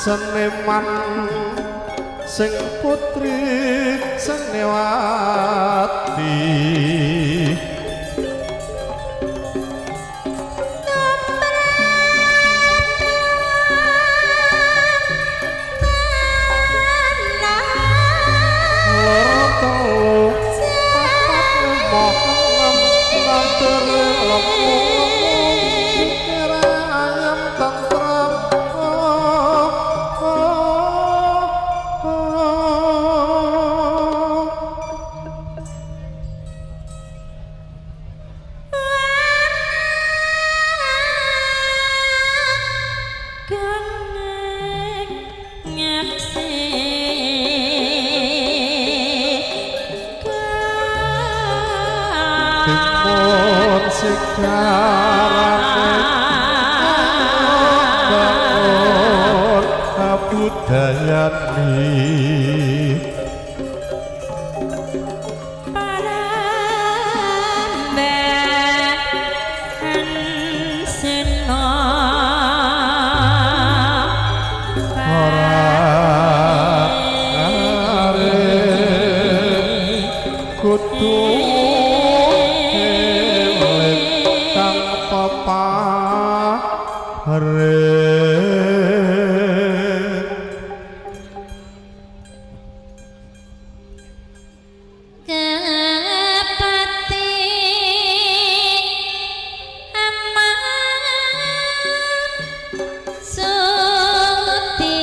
Seneman sing putri Senewati loro telu papat limo enem enam telu lemu lemu ayam tentrem. Sekarane bangun kabudayane paramben sena ora arep kudu kepati aman suti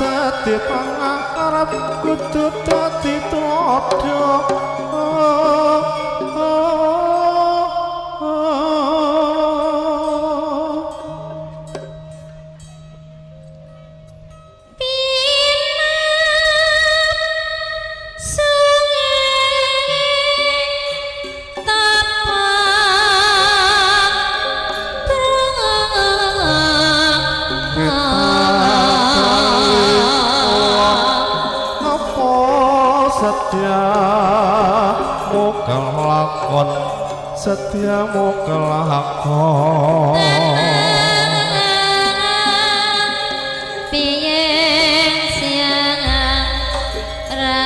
dadi pangarep kudu dadi tuladha. Setiamu kelakon, setiamu kelakon. Piye siang ra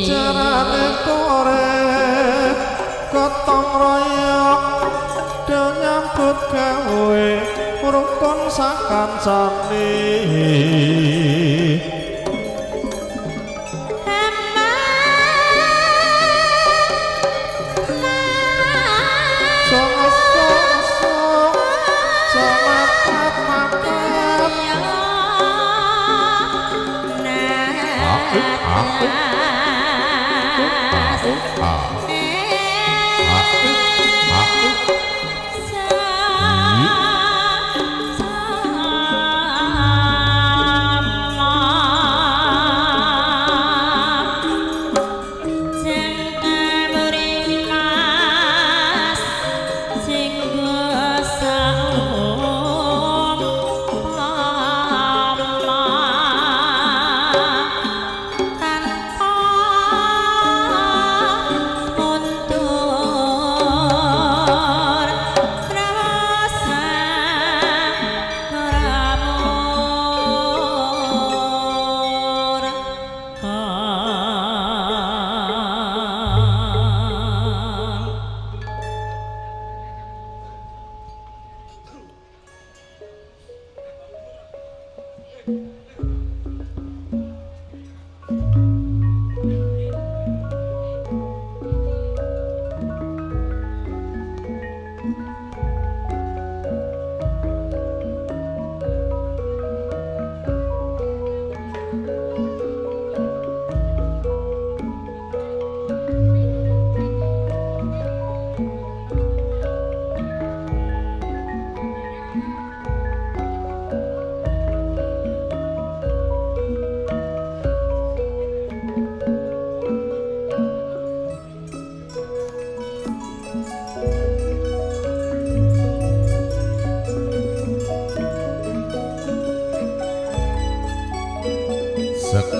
carane kore gotong royong do nyambut gawe rukun sakancane.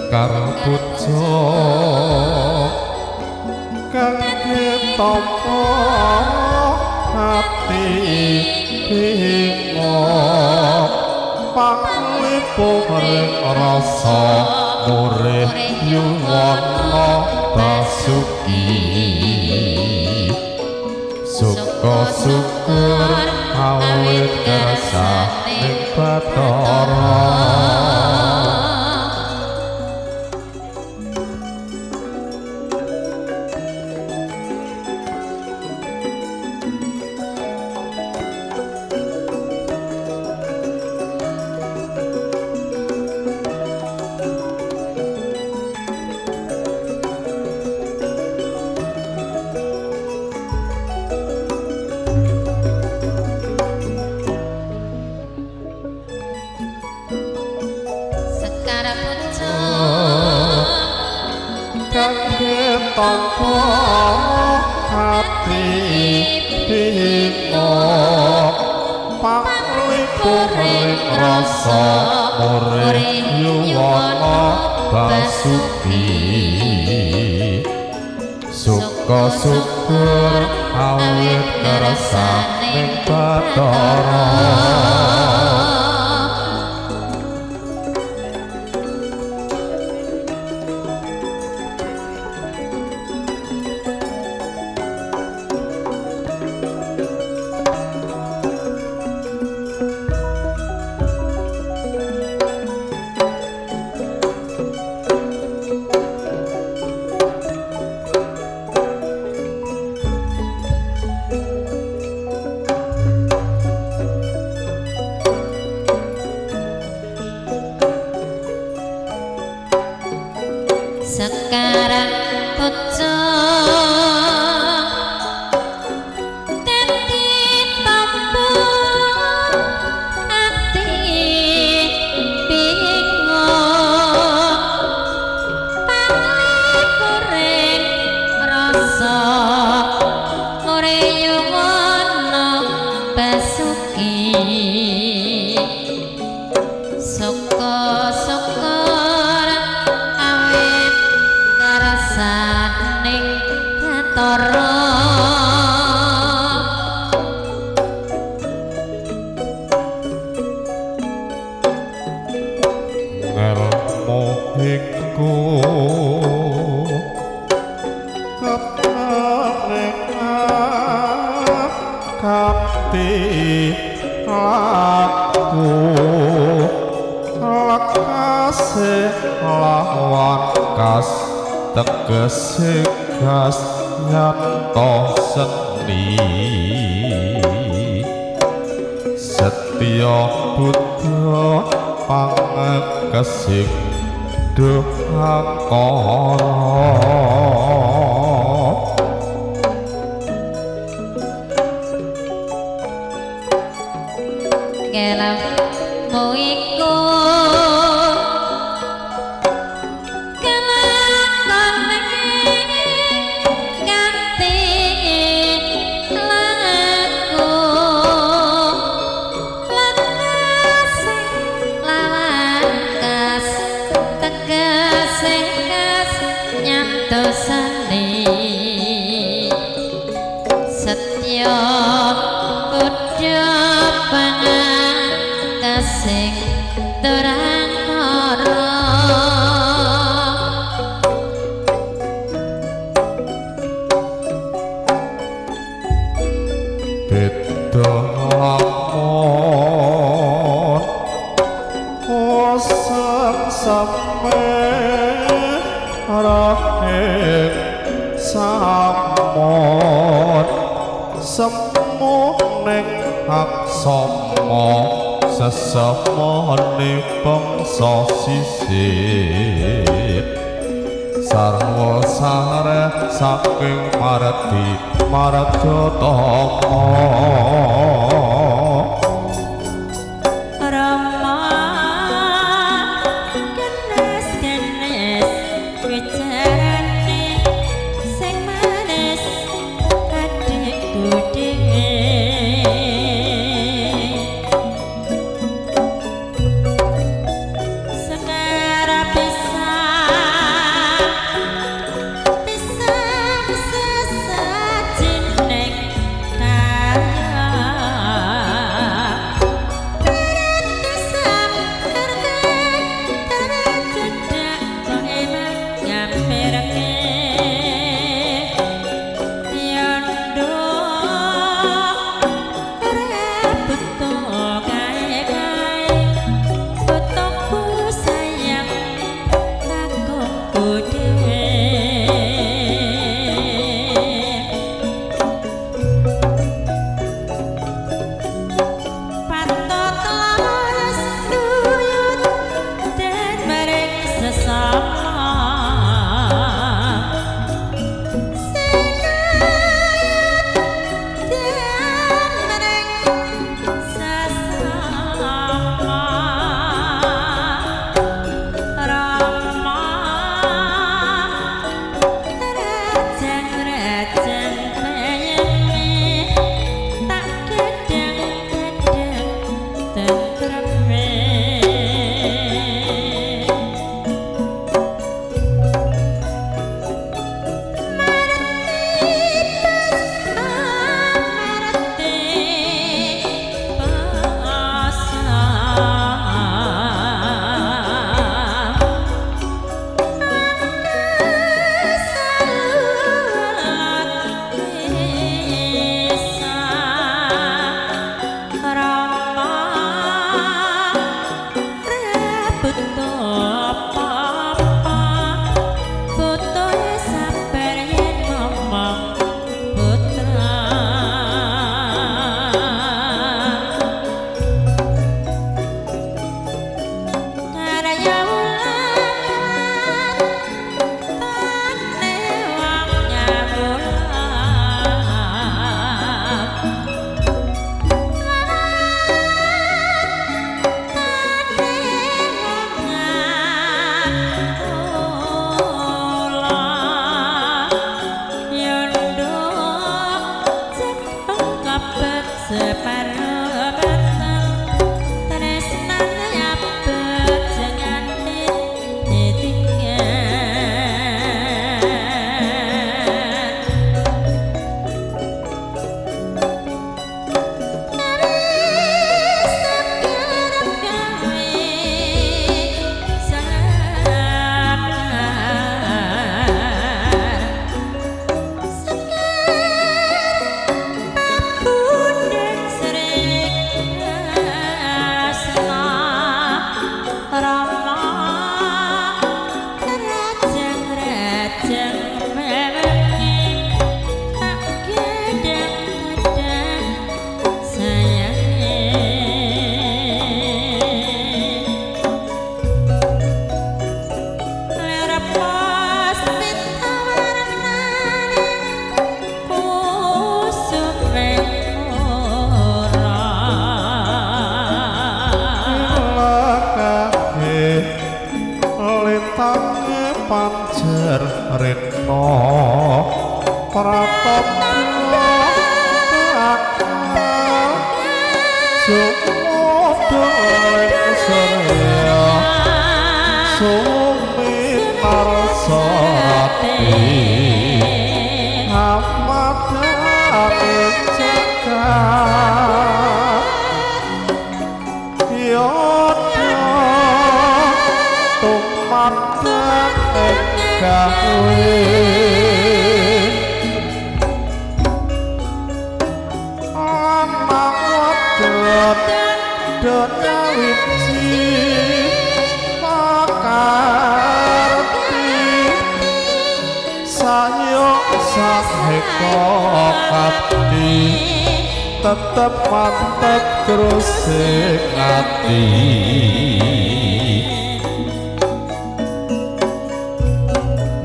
Sekar puja kang ditampa ati bima panglipuring rasa murih yuwana basuki suka syukur awit kersaning Bathara. Tampa ati bima panglipuring rasa murih yuwana basuki suka syukur awit kersaning Bathara. Sekarang puja dadi tampa ati bingung panglipuring rasa murih yuwana basuki suka syukur awit kersaning Bathara. Ngelmu iku ketening kanthi laku lekase lawan kas tegese gas nyanto seni setya buddha pangekesing duh angkara. Ngelmu iku kelakone kanthi laku lekase lawan kas tegese kas nyantosane setya buddha pangkasing terang kara. Beda lamun oseng same rahim samon semu ning aksama sesemone bangsa sisih sarwa sare saking mardi marjatama. Rama kenes kenes wicarane sing manis adikku dhewe Sekar pisan separo batal tresnane abot jengane ditinggal. Panjer rena pratapa sumodho ing surya suminar sarati amadane jagat yodha tumadhak gawe ana wadon donyawiji pakarti sayo saheka kapti tetep mantep krusing ati.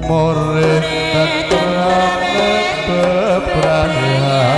More tetrame bebrayan